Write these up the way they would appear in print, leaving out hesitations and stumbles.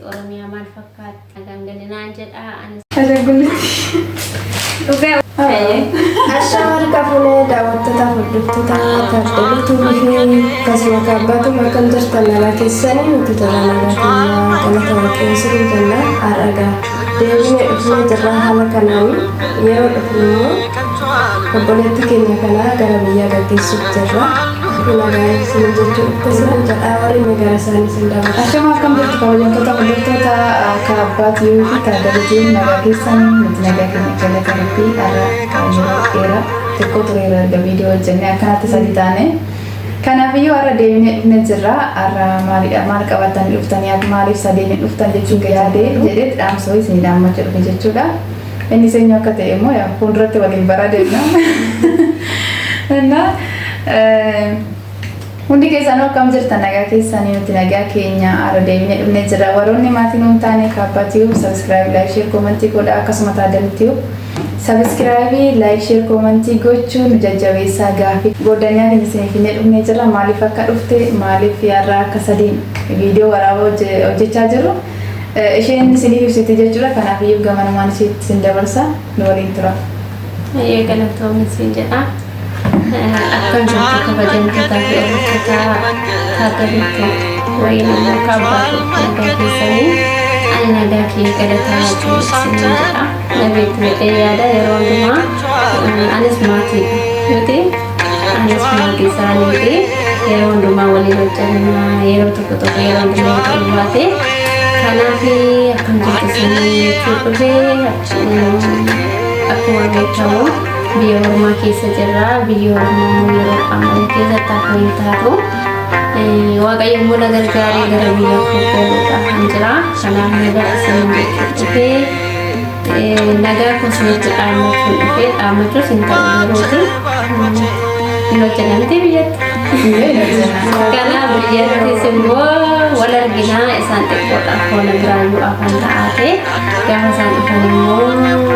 Oromiyaa maal fakkaatti? Nagaan galinaan jedha. Anis Ashaangullitti. Dhugaa. Ashaa harka fuunee daawwattoota hordoftoota tajaajiltuu fi akkasuma kaabbaatu akkam jirtan nagaa keessanii nuti tola nagaa keenya galata waaqayyo sirrii jenna har'agaa deebinee dhufnee jirra haala kanaan yeroo dhufnu immoo obboleettii keenya kanaa gara biyyaa gaggeessuuf jirra nagaa isin jechuu dhufte sin jedhaa warri gara isaanii isin dabarsa. Ashama akkam jirtu kabajamtoota hordoftoota kaabbaatu fi taajaajilu nagaa keessanii nuti nagaa keenya galata rabbii har'a yeroo dheeraa xiqqoo tureera erga viidiyoo hojjennee akkanatti sadi taane. Kanaafiyyuu har'a deebinee dhufne jirra. Har'a maalidha maal qabatanii dhuftanii maaliif sadeen dhuftan jechuun yaadee jedhee dhaamsa isin dhaammachuu dhufe jechuudha. Inni seenyu akka ta'e immoo yaa fuulduratti waliin baraa deemna. Innaa hundi keessanuu akkam jirtan nagaa keessanii nuti nagaa keenya har'a deebinee dhufnee jirra. Warroonni maatii nuun taane kaabbaatiyu subscribe, like, share, comment godha akkasuma taadaltiyu subscribe, like, share, comment gochuun nu jajjabeessaa gaafii goddanyaa keenya isiniif finnee dhufnee jirra. Maaliif akka dhufte maaliif har'a akka sadiin viidiyoo waraabaa hojjechaa jiru isheen isiniif ibsiti jechuudha. Kanaaf iyyuu gamanumaan isheetti isin dabarsa nu waliin tura. Baay'ee galatoomi siin jedha. Akkam jirtu kabajamtootaa fi hordoftoota taatanitti wayiin immoo kaabbaatu nagaa keessanii ani nagaa kee galataa waaqayyo isiniin jedha. Nageetti jedhee yaada yeroo hundumaa anis maatiidha miti anis maatii isaaniiti yeroo hundumaa waliin hojjenna yeroo tokko tokko yeroo hundumaa ta'uu baate kanaaf akkam jirtu isinii jechuu dhufee akkuma beekamu biyya ormaa keessa jirra. Biyya ormaa immoo yeroo ammaa keessatti akka hin taatu. Waaqayyo immoo na gargaaree gara biyya koo galuudhaaf kan jira. Kanaaf nagaa isiniin jechuu dhufee nagaa koo isinitti dhaammachuun dhufee dhaammachuus hin ta'u garuuti. Hin hojjenna miti biyyatti. Kanaaf biyyattis immoo wal arginaa isaan xiqqoodha foona biraayyuu afaan ta'aa ta'e gaafa isaan dhufan immoo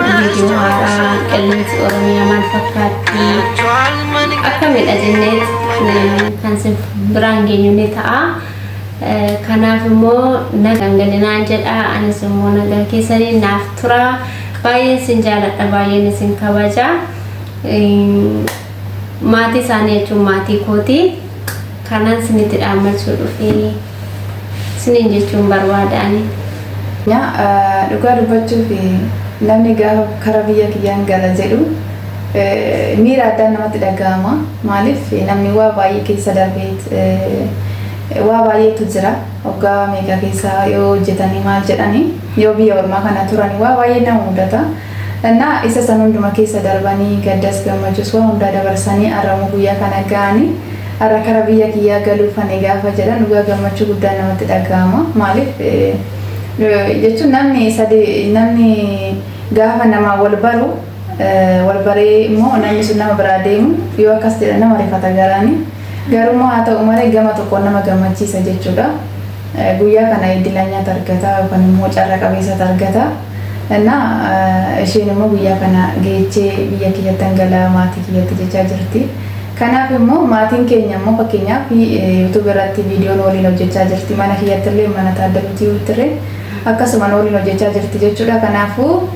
viidiyoo haaraa qilleensi Oromiyaa maal fakkaatti akkamidha jennee kan isin biraan geenyu ni ta'a. Kanaaf immoo nagaan galinaan jedha anis immoo nagaa keessanii naaf tura baay'een isin jaaladha baay'een isin kabaja. Maatii isaanii jechuun maatii kooti. Kanan isinitti dhaammachuu dhufee isiniin jechuun barbaada ani. Dhugaa dubbachuuf namni gaafa kara biyya kiyyaan gala jedhu miira addaan namatti dhaga'ama. Maaliif namni waa baay'ee keessa darbee waa baay'eetu jira. Waggaa meeqa keessa yoo hojjetanii maal jedhanii yoo biyya ormaa kana turanii waa baay'ee nama mudata. Innaa isa san hunduma keessa darbanii gaddas gammachuus waa hundaa dabarsanii har'ammoo guyyaa kana ga'anii har'a kara biyya kiyyaa galuufani gaafa jedhan dhugaa gammachuu guddaan namatti dhaga'ama. Maaliif jechuun namni sadi namni gaafa namaa wal baru wal baree immoo namni sun nama biraa deemu yoo akkas jedhan nama rifata garaani. Garuu haa ta'u malee gama tokkoon nama gammachiisa jechuudha. Guyyaa kana iddilanyaatu argata yookaan immoo carra qabeessatu argata. Innaa isheen immoo guyyaa kana geechee biyya kiyyattan gala maatii kiyyatti jechaa jirti. Kanaaf immoo maatiin keenya immoo fakkeenyaaf YouTube irratti viidiyoon waliin hojjechaa jirti. Mana kiyyatti illee mana taaddaluutii illee akkasuma waliin hojjechaa jirti jechuudha. Kanaafuu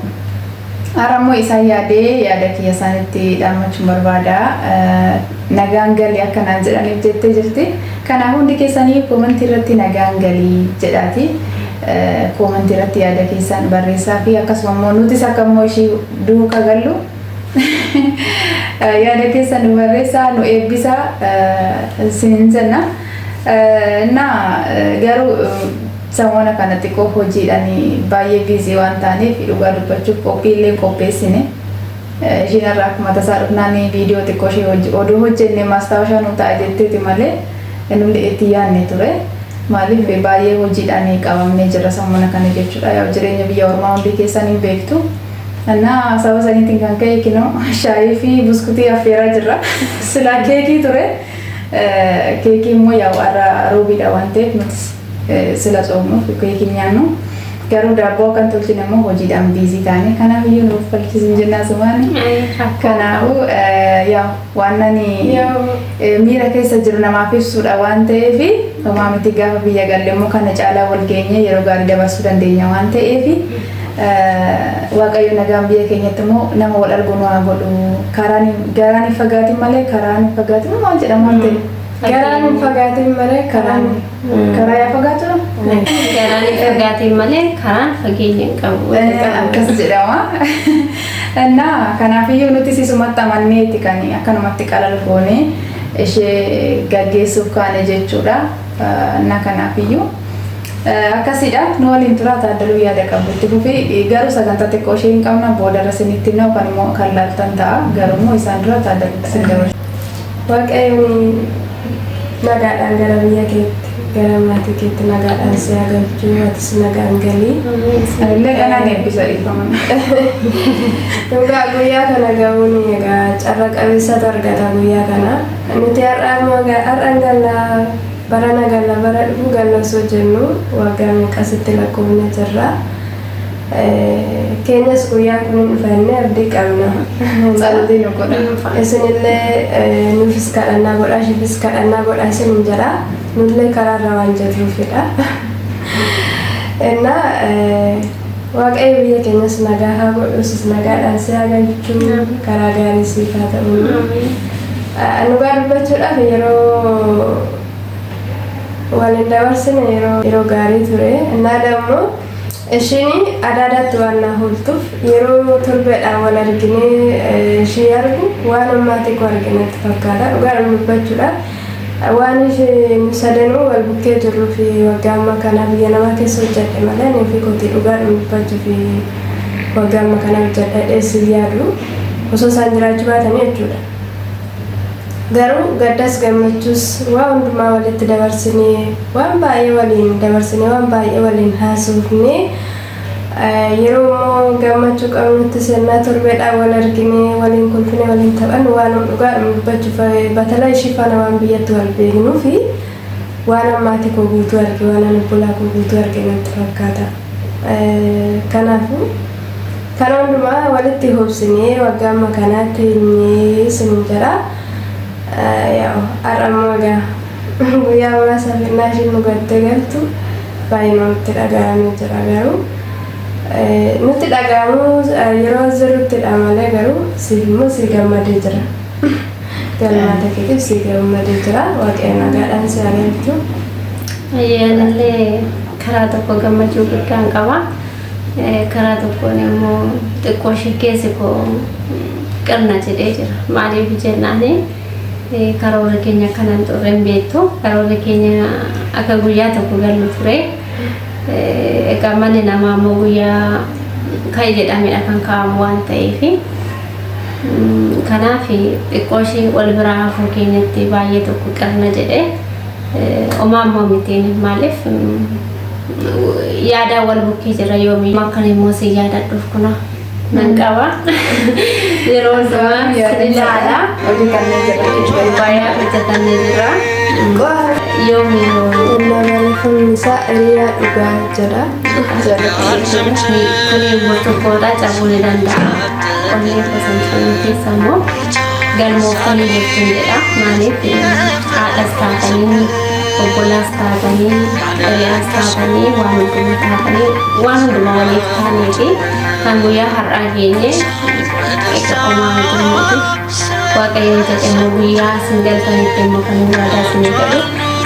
har'a immoo isaan yaadee yaada kiyya isaanitti dhaammachuun barbaada. Nagaan gali akkanaan jedhaniif jettee jirti. Kanaaf hundi keessanii comment irratti nagaan galii jedhaati. Comment irratti yaada keessan barreessaa fi akkasuma immoo nutis akka immoo ishii duuka gallu yaada keessan nu barreessaa nu eebbisaa isin jenna. Innaa garuu samoona kana xiqqoo hojiidhaan baay'ee busy waan taaneef dhugaa dubbachuuf qophii illee qopheessine. Ishiin irraa akkuma tasaa dhufnaan viidiyoo xiqqoo ishee oduu hojjenne maastaawashaa nu ta'a jetteeti malee namni itti yaadne ture. Maaliif baay'ee hojiidhaan qabamnee jira samoona kana jechuudha. Yaa jireenya biyya ormaa hundi keessan hin beektu. Innaa saba saniitiin kan ka'e kinoo shaayii fi buskutii affeeraa jirra. Silaa keekii ture. Keekii immoo yaa har'a roobiidha waan ta'eef nutis sila tsoomnuuf keekii nyaannu. Garuu daabboo akkan tolchine immoo hojiidhaan busy taane, kanaaf iyyuu nuuf falchisiin jennaa sumaani. Kanaafuu yaa waan ani miira keessa jiru namaaf ibsuudha waan ta'eef, homaa miti. Gaafa biyya galle immoo kana caalaa wal geenye yeroo gaarii dabarsuu dandeenya waan ta'eef, Waaqayyo nagaan biyya keenyatti immoo nama wal argu nu haa godhu. Karaan garaan hin fagaatin malee karaan hin fagaatin maal jedhama waan ta'eef. Garaan hin fagaatin malee karaan Karaa yaa fagaatu. Garaan hin fagaatin malee karaan fageenya hin qabu. Akkas jedhama. Innaa kanaafiyyuu nuti sisumatti amanneeti kan akkanumatti qalal goone ishee gaggeessuuf kaane jechuudha. Innaa kanaafiyyuu akkasidha. Nu waliin turaa. Taaddaluu yaada qabu itti fufi. Garuu sagantaa xiqqoo ishee hin qabna, boodarra isinitti himna yookaan immoo kan laaltan ta'a. Garuu immoo isaan dura Taaddaluu isin dabarsa. Waaqayyoon nagaadhaan gara biyya keetti, gara maatii keetti nagaadhaan si haa galchuu, atis nagaan galii. Anillee kanaan eebbisa, dhiifama. Dhugaa guyyaa kana ga'uun egaa carra qabeessatu argata guyyaa kana. Nuti har'aan galla, barana galla, bara dhufu galla osoo jennu waggaa meeqasitti lakkoofne jirra. Keenyas guyyaan kun hin dhufa jennee abdii qabna. Tsalutii nu godha. Isinillee nuufis kadhannaa godhaa, ishiifis kadhannaa godhaa isinin jedha. Nullee karaarra waan jirruufidha. Innaa Waaqayyo biyya keenyas nagaa haa godhu, sis nagaadhaan si haa galchuu, karaa gaarii siif haa ta'u. Dhugaa dubbachuudhaaf yeroo waliin dabarsine yeroo gaarii ture. Innaa dammoo ishiin adaadaatti waan na hooltuuf yeroo torbeedhaan wal arginee ishii argu waan ammaatii koo arginetti fakkaata. Dhugaa dubbachuudhaaf waan ishee nu sadanuu wal bukkee jirruu fi waggaa amma kana biyya namaa keessa hojjedhe malee ani ofii kootii dhugaa dubbachuu fi waggaa amma kana hojjedhe dheessi yaadu osoo isaan jiraachuu baatanii jechuudha. Garuu gaddas gammachuus waa hundumaa walitti dabarsinee, waan baay'ee waliin dabarsinee, waan baay'ee waliin haasofnee, yeroo immoo gammachuu qabnutti sennaa torbeedhaan wal arginee, waliin kolfinee, waliin taphannu, waan dhugaa dubbachuuf batala ishii faana waan biyyatti wal beeknuu fi waan ammaatii koo guutuu arge, waan ani obbolaa koo guutuu arge natti fakkaata. Kanaafuu kana hundumaa walitti hobsinee waggaa amma kanaa teenyee isin jedha. Har'a immoo egaa guyyaa muraasa finnaa ishiin nu gattee galtu baay'ee nutti dhaga'amee jira, garuu nutti dhaga'amuu yeroo jiruttidha malee, garuu siif immoo si gammadee jira. Galmaata keetiif si gammadee jira. Waaqayyo nagaadhaan si haa galchu. Anillee karaa tokko gammachuu guddaan qaba. Karaa tokkoon immoo xiqqoo ishee keessi koo qirna jedhee jira. Maaliif jennaani, karoora keenya kanan xurre hin beektu. Karoorri keenya akka guyyaa tokko gallu ture. Egaa manni namaa immoo guyyaa ka'e jedhamedha kan kaa'amu waan ta'eef. Kanaaf xiqqoo ishee wal biraa hafuu keenyatti baay'ee tokko qirna jedhee, homaa immoo mitiin. Maaliif, yaadaan wal bukkee jira yoomii akkan immoo si yaadadhuuf kuna nan qaba. Yeroo hundumaa sin ilaala. Hojjetannee jira jechuudha. Baay'ee hojjetannee jira. Yoomii Innaa barreeffamni isaa "Hiriyaa dhugaa" jedha. Kuni burcuqqoodha, cabuu ni danda'a. Onnee gosa keessa immoo galmooftanii jirtu jedha. Maaliif, haadhas taatanii, obbolaas taatanii, hiriyaas taatanii, waan hundumaa taatanii, waan hundumaa waliif taanee fi kan guyyaa har'aa geenye. Egaa homaa miti immooti. Waaqayyoon jedhe immoo guyyaa isin galtanitti immoo kan waadaa isinii galu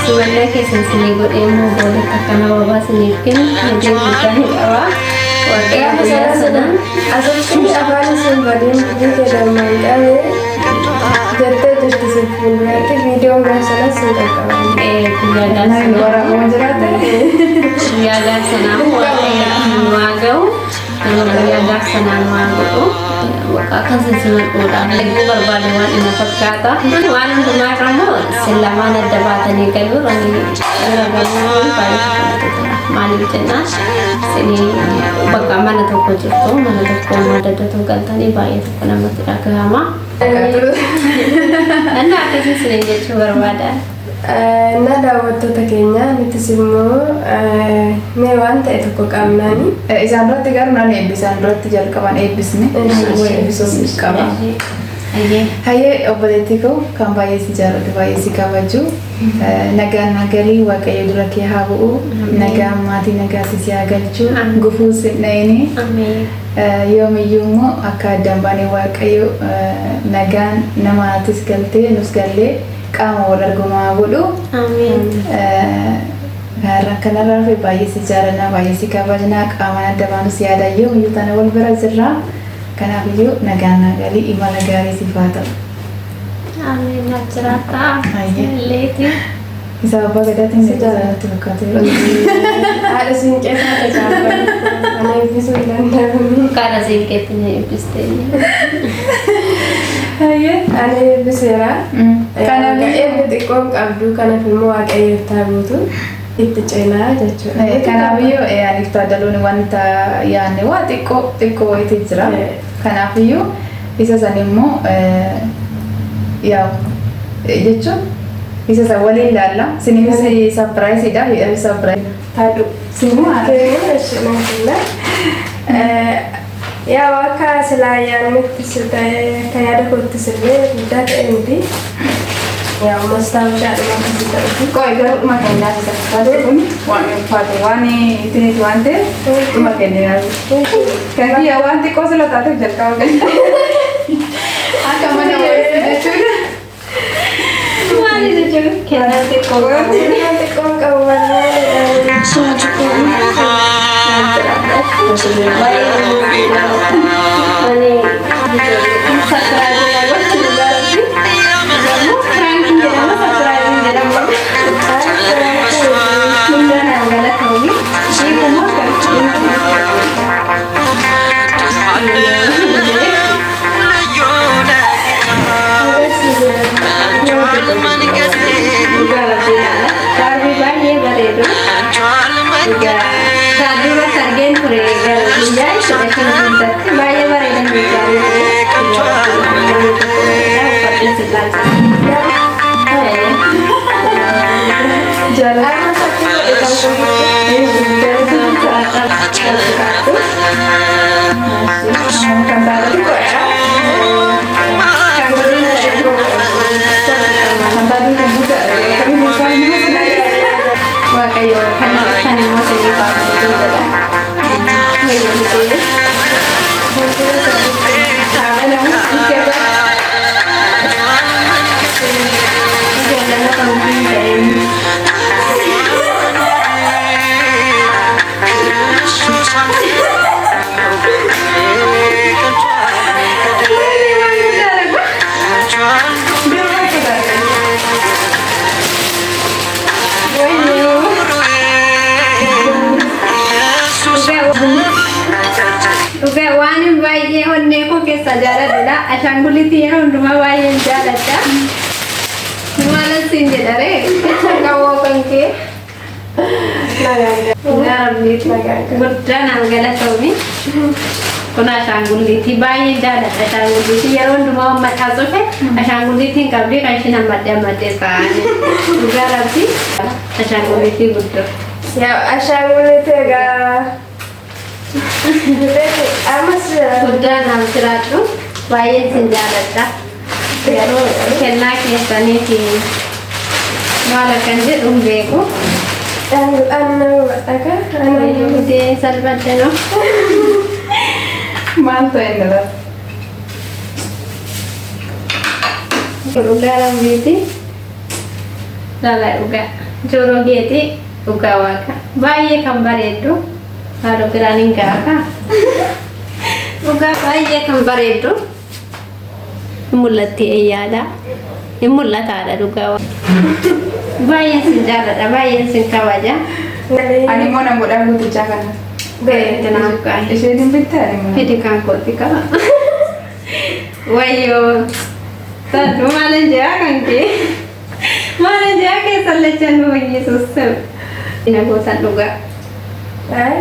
simannaa keessan isinii godhee immoo boodatti akka nama babaa isiniif kennu hojii guddaa hin qaba. Waaqayyo Gaafa guyyaa sana sana asirratti afaan isin badiin dubbii kee dammaan qabee jettee jirti, si fuulduratti viidiyoon gaafa sanas sin qaqqaban. Guyyaa gaaf Naan sanaa waraabama jiraate. Guyyaa gaaf sanaa Waaqayyo nu haa ga'u. Guyyaa gaaf sanaa nu haa godhu. Bakka akkasin simadhuudhaaf eeguu barbaade waan inni fakkaata. Waan hundumaa irra immoo isin lamaan adda baatanii galuu ani bira galuun baay'ee namatti tola. Maaliif jennaan, isin bakka mana tokko jirtu, mana tokko immoo adda addatu galtanii baay'ee tokko namatti dhagahama. Inni akkasii isiniin jechuu barbaada. Na daawwattoota keenya nutis immoo mee waan ta'e tokko qabnaani. Isaan duratti garuu nan eebbisaan duratti jalqaban eebbisne. Eebbisuun qaba. Hayyee, obboleettii koo kan baay'ee si jaalladhu, baay'ee si kabaju, nagaan nagalii, Waaqayyo dura kee haa bu'u, nagaan maatii nagaatti si haa galchu, gufuu si hin dha'ini, yoomiyyuu immoo akka addaan baanee Waaqayyo nagaan namaatis galtee nus gallee qaama wal argumaa godhu. Kanarraa fi baay'ee si jaalannaa, baay'ee si kabajnaa, qaamaan adda baanus yaada yoomiyyuu tana wal bira jirra. Kanaafiyyuu nagaan nagalii, imala gaarii siif haa ta'u. Ameen, naaf jiraata. Illeeti. Isa abbaa gadaatiin si jaalatti fakkaate. Haadha siinqee taate gaafadhu. Ana eebbisuu hin danda'amu. Kana siinqeetti na eebbiste. Hayyee. Ani eebbiseera. Kanaaf Eebbi xiqqoon qabdu, kanaaf immoo Waaqayyo taa guutu itti ceenaa jechuudha. Kanaafiyyuu aniif Taaddaluun wanta yaadne waa xiqqoo xiqqoo wayiitu jira. Kanaafiyyuu isa san immoo yaa jechuun isa san waliin ilaalla. Siniifis surprise-iidha. Surprise. Taadhu. Sinimmoo Yaa, akka silaa yaadnettis ta'e, akka yaada koottis illee guddaa ta'e miti. Yaa, mastaawushaadhuma akkasii ta'uti. Qoy, garuu dhuma kennaa isa. Wanti kun waan ulfaate waan ittiin waan ta'eef dhuma kennaa. Kan kiyya waan xiqqoo sila taateef jalqaba kenna. Akka mana wayii jechuudha. Maali jechuun kennaa xiqqoo qabu. Kennaa xiqqoon qabu barbaada. Ani subscribe gochuu barbaadu. Prank-iin jedhama, surprise-iin jedhama. Hundaan galatoomii. Hiikuma kan. Dhugaa rabbiidha. Kaarbii baay'ee bareedu. Egaa kaarbii argeen ture gara guyyaa jechuudha kan guddatti baay'ee bareedan gaarii ture. Uffadhee sillaa. Jaalala. Amma fakkii godhe kan kun. Kan taate xiqqoodha. Kan godina. Kan taate kan guddaadha. Kan ulfaatu nama sodaachisa. Waaqayyo kan kan immoo sanyii baafatu jedha. Wayyoo bitee. Saamela keessa. Jaalala kan ta'een. Birraa sodaata. Wayyoo. Dhugaa waan baay'ee onnee koo keessa jaaladhudha. Ashaangulliitii yeroo hundumaa baay'een jaaladha. Maalan siin jedharee qawwoo kan kee. Dhugaa rabbiiti. Guddaa naaf galatoomi. Kun ashaangulliitii baay'een jaaladha. Ashaangulliitii yeroo hundumaa maxxaa cufe ashaangulliitiin qabdee kan isheen hammadhee hammadhee ta'anii. Dhugaa rabbi ashaangulliitii guddoo. Yaa, ashaangulliitii egaa. Ammas Guddaa naaf jiraadhu. Baay'een sin jaaladha. Yeroo kennaa keessaniiti maal akkan jedhu hin beeku. Anna badhaka. Wayyoo gudee salphadhe no. Maal ta'e inni laata? Dhugaa rabbiiti. Lala, dhugaa. Jooroo geetii, dhugaa waaqa. Baay'ee kan bareeddu. Haadha biraan hin gaafa. Dhugaa baay'ee kan bareeddu. Hin mul'atti eeyyaadha. Hin mul'ataadha, dhugaa waaqa. Baay'een sin jaalladha, baay'een sin kabaja. Ani immoo nan godhaa guutichaa kana. Bareedde naaf gaa'e. Isheen hin bitte, ani immoo. Fidi kan kooti qaba. Wayyoo. Taddu maalin jaa kan kee. Maalin jaa keessan lachan Yesuus. Na gootan dhugaa.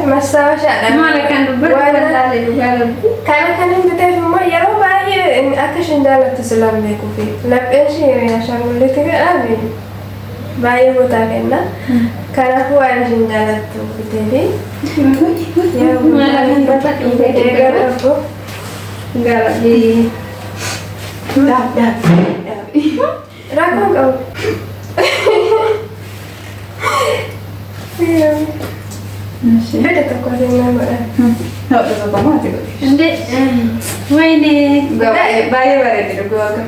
Mastaawashaadha. Maal akkan dubbatu wallaalee, dhugaa rabbi. Kana kan hin biteef immoo yeroo baay'ee akka isheen jaallattu silaan beekuufi lapheen ishee ashaangulliitii godhaame. Baay'ee botaa kenna. Kanaafuu waan ishiin jaalattu biteefi. Eegaa obbo. Garabii. Dhaab dhaab dhaab. Rakkoon qabu. Fedha tokko seenaa godhan. Hodha tokko maati godhe. Inde wayne Baay'ee bareeddi dhugaa akka.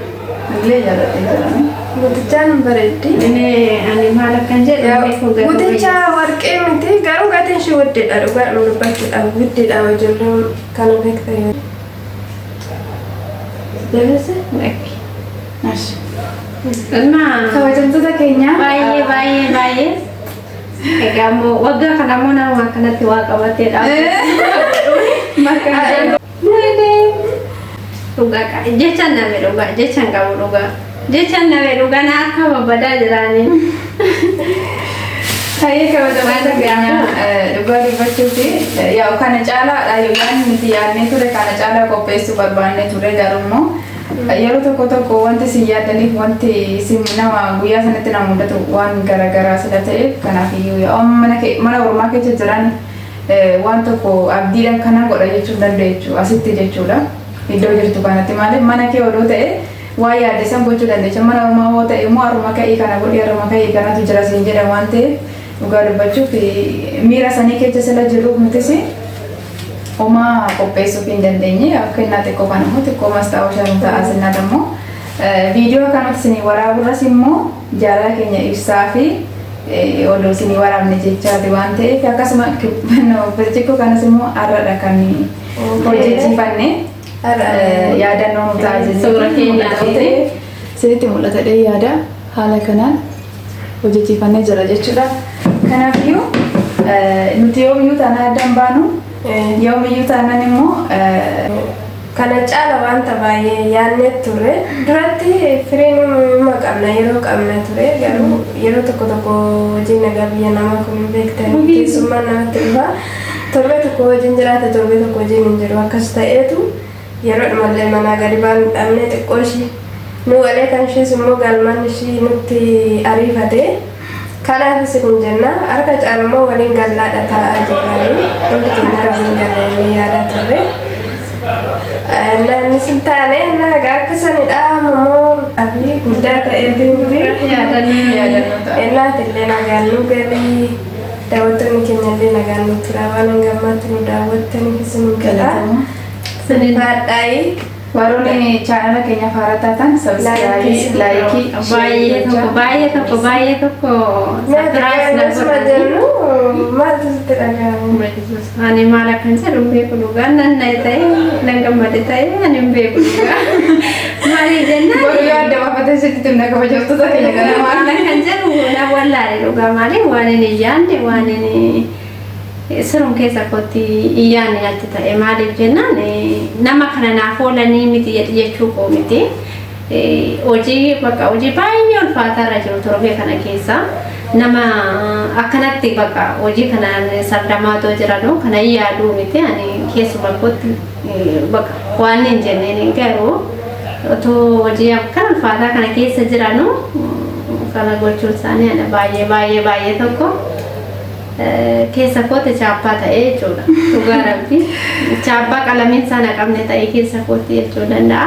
Illee jaalladhee jirame. Guutichaan bareeddi. Inni ani maal akkan jedhu beeku garuu. Guticha warqee miti garuu gatiin ishee guddiidha dhugaa dubbachuudhaaf guddiidha ijoolleen kana beektan yoo. Jabeesse? Ilma Kabajamtoota keenya. baay'ee baay'ee baay'ee. Egaa immoo waggaa kana immoo nama akkanatti waa qabatee Maqaan Dhugaa jechaan nabe dhugaa jechaan qabu dhugaa jechaan nabe dhugaa na akka babbadaa jiraanii. Hayyee kabajamtoota keenya dhugaa dubbachuu fi yaa'u kana caalaadha yookaan nuti yaadnee ture kana caalaa qopheessuu barbaannee ture garuu immoo yeroo tokko tokko wanti isin yaaddaniif wanti isin nama guyyaa sanatti nama mudatu waan garaagaraa sila ta'eef kanaaf iyyuu yaa'u mana mana ormaa keessa jiran waan tokko abdiidhaan kana godha jechuu dandeechu asitti jechuudha. Iddoo jirtu kanatti maaliif mana kee odoo ta'e waa yaadde san gochuu dandeecha mana ormaa hoo ta'e immoo haruma ka'ii kana godhi haruma ka'ii kanatu jira siin jedha waan ta'eef dhugaa dubbachuuf miira sanii keessa sila jiruuf nutis homaa qopheessuuf hin dandeenye akka innaa xiqqoo kan immoo xiqqoo mastaawashaa nu ta'a sinnat immoo viidiyoo akkanatti isinii waraaburras immoo jaalala keenya ibsaa fi odoo isinii waraabne jechaati waan ta'eef akkasuma birciqqoo kanas immoo har'adha kan hojjechiifanne yaadannoo nu ta'a jennee Suura keenyaati. Sirriitti mul'ata dhee yaada haala kanaan hojjechiifannee jira jechuudha. Kanaafiyyuu nuti yoomiyyuu taanaan addaan baanu yoomiyyuu taanaan immoo Kana caala wanta baay'ee yaadnee ture. Duratti firiin numa qabna yeroo qabna ture garuu yeroo tokko tokko hojii nagaa biyya namaa kun hin beektan keessummaan namatti dhufa. Torbee tokko hojiin jiraate torbee tokko hojiin hin jiru akkas ta'eetu yeroo dhumallee manaa gadi baanu dhabnee xiqqoo ishii nu galee kan ishees immoo galmaan ishii nutti ariifate. Kanaafis kun jenna harka caalummaa waliin gallaadha taa'aa jirranii hundi keenya waliin galanii yaadaa turre. Namni sin taane nagaa akka sanidha ammoo abii guddaa ta'eetu yaadannoo ta'a. Innaatillee nagaan nu galii daawwattoonni keenya illee nagaan nu tura waan hanga ammaatti nu daawwattaniif isin jedha. Baadhaayii Warroonni chaanala keenya faara taatan subscribe, like, Baay'ee tokko baay'ee tokko baay'ee tokko surprise na Akkasuma godhanii. jennu maaltu sitti dhaga'ama? Ani maal akkan jedhu hin beeku dhugaa nan na ta'e nan gammade ta'e ani hin beeku dhugaa. Maaliif jennaan Boru yoo adda baafatee sitti himna kabajamtoota keenya kana maal. maal akkan jedhu na wallaale dhugaa maaliif waan inni hin yaadne waan inni sirum keessa kootti hin yaadne natti ta'e maaliif jennaan nama kana naaf oolanii miti jechuu koo miti. Hojii bakka hojii baay'ee ulfaataa irra jiru torbee kana keessa nama akkanatti bakka hojii kanaan sardamaatoo jiranu kana hin yaaduu miti ani keessuma kootti bakka waan hin jenneen garuu otoo hojii akkan ulfaataa kana keessa jiranu kana gochuun isaanii ana baay'ee baay'ee baay'ee tokko keessa kootti chaappaa ta'ee jechuudha. Dhugaa rabbi chaappaa qalamiin isaa naqamne ta'ee keessa kootti jechuu danda'a.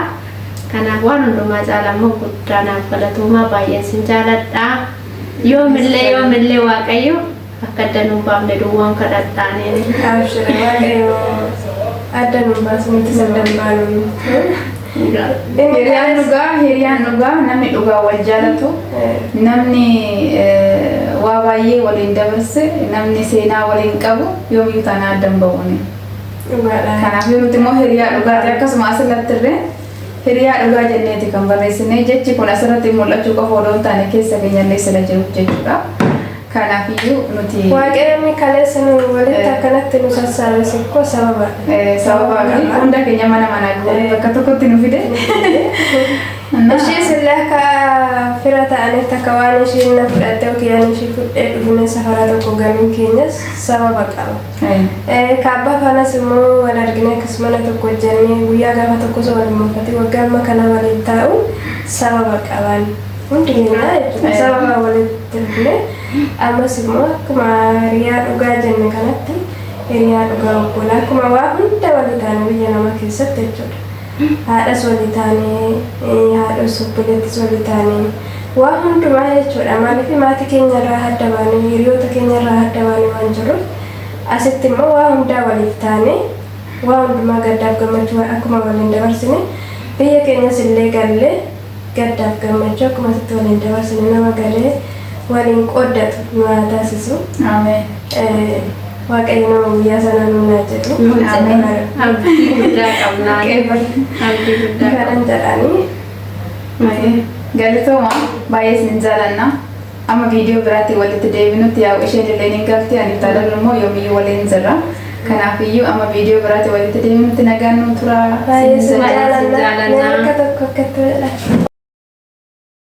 Kanaaf waan hundumaa caala immoo guddaa naaf galatoomaa baay'een sin jaaladha. Yoomillee yoomillee Waaqayyo akka adda nuun baafne duwwaan kadhadhaaniin. Abshira waaqayyo adda nuun baasu nuti saddan baanu. Hiriyaan dhugaa namni dhugaa wal jaalatu namni waa baay'ee waliin dabarse namni seenaa waliin qabu yoomiyyuu taanaan adda hin ba'uuni. Dhugaadha. Kanaaf nuti immoo hiriyaa dhugaati akkasuma asirratti illee hiriyaa dhugaa jenneeti kan barreessine jechi kun asirratti mul'achuu qofa odoo hin taane keessa keenyallee sila jiru jechuudha. Kanaafiyyuu nuti Waaqayyoon kaleessa nu walitti akkanatti nu sassaabese koo sababa. Sababa hunda keenya mana manaa goone bakka tokkotti nu fide. Ishees illee akka fira ta'aniif takka waan ishiin na fudhatte yookiin ani ishii fudhee dhufne safara tokko galuun keenyas sababa qaba. Kaabbaa faanas immoo wal argine akkasuma mana tokko hojjennee guyyaa gaafa tokko osoo wal muufate waggaa amma kana waliin taa'u sababa qaban. Hundi keenya jechuudha. Sababa walitti dhufne ammas immoo akkuma hiriyaa dhugaa jenne kanatti hiriyaa dhugaa obbolaa akkuma waa hunda walii taane biyya namaa keessatti jechuudha. Haadhas walii taane, haadhas obboleettis walii taane waa hundumaa jechuudha. Maaliif maatii keenya irraa adda baane, hiriyoota keenya irraa adda baane waan jirruuf, asitti immoo waa hundaa waliif taane, waa hundumaa gaddaaf gammachuu akkuma waliin dabarsine, biyya keenyas illee gallee gaddaaf gammachuu akkuma asitti waliin dabarsine nama galee waliin qooddatu nu haa taasisu. Ameen. Waaqayyo nama guyyaa sanaa nuun haa jedhu. Ameen. Abdii guddaa qabnaa. Abdii guddaa qabna. Kanan jedhanii. Galatooma, baay'ee isin jaalanna. Amma viidiyoo biraatti walitti deebinutti, yaa'u isheen illee ni galti, ani tajaajila immoo yoomiyyuu waliin jirra. Kanaafiyyuu amma viidiyoo biraatti walitti deebinutti nagaan nu tura. Baay'ee isin Baay'ee isin jaalanna. jaalanna. Harka tokko akkatti godha.